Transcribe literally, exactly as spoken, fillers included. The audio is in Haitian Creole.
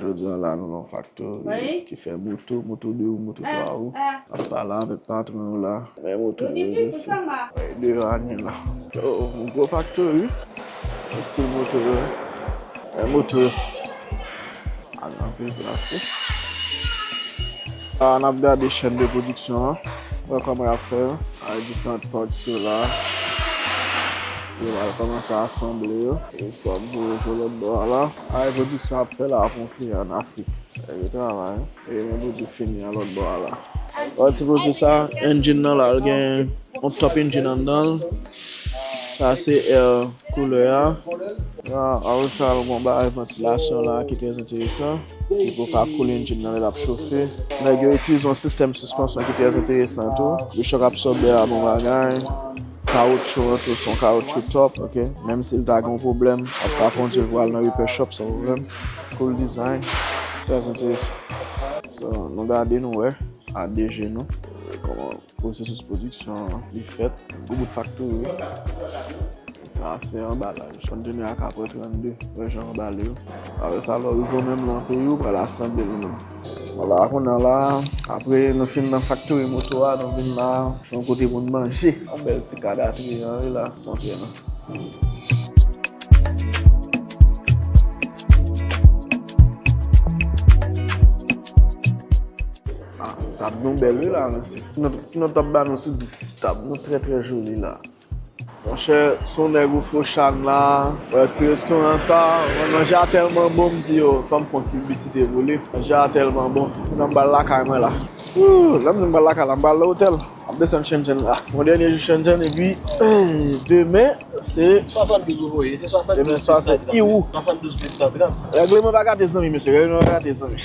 Jodi a la, nou nan yon faktori ki fè moto, moto de wou, moto twa wou. N ap pale avèk patwon yo la. Men moto yo, mesye. Wi, devan ane la. Yo, yon gwo faktori. Estil moto yo. Men moto yo. Al nan pil plas wi. A, n ap gade chèn de pwodiksyon an. Wè kòman y ap fè yo. A, diferan pati yo la. Yo pral kòmanse asanble yo. E sa ap voye jwe lòt bò a la. A, pwodiksyon ap fè la pou yon kliyan an Afrik. E yo travay. E men pwodui fini an lòt bò a la. Wè ti pwodui sa, engine nan la, l gen yon top engine anndan l. Sa se air cooler a. Ya, apre sa, l gen yon bagay vantilasyon la ki trè enteresan, ki pou ka koule engine nan lè l ap chofe. Nèg yo itilize yon sistèm sispansyon ki trè enteresan tou. Li chòk absòbè a bon bagay. Kawotchou an tou, se yon kawotchou top, ok? Menm si l ta gen yon pwoblèm, w ap ka kondui l pou al nan repair shop san pwoblèm. Cool design. Trè enteresan. So, nou gade, nou wè, a de je nou, kòman pwosesis pwodiksyon an li fèt. Gwo bout faktori. Sa se anbalaj. Kontènè a ka pran trannde. Wè jan anbale yo. Apre sa, lè w rive w menm nan peyi w, pral asanble l ou menm. Vwala, kounye a la, apre nou fin nan faktori moto a, nou vin la, se yon kote pou n manje. Yon bèl ti kad atelier an, wi la, montre nou. Ah, tab nou bèl, wi la, mesye. Ki nòt, ki nòt w ap ba nou sou dis? Tab nou trè, trè joli la. Monchè, se yon nèg ou fò chan la. Wè, ti restoran sa, wè, manje a tèlman bon, m di, yo, fò m fè yon ti piblisite pou li. Manje a tèlman bon. Kounye a m pral lakay mwen la. Ooh, lè m di m pral lakay la, m pral nan otèl. M ap desann Shenzhen la. Yon dènye jou Shenzhen, epi, eh, demen, se swasanndouz ou voye, se swasanndouz demen swa, se Iwo. Swasanndouz plis san trant. Règleman pa gate zanmi, mesye. Règleman pa gate zanmi.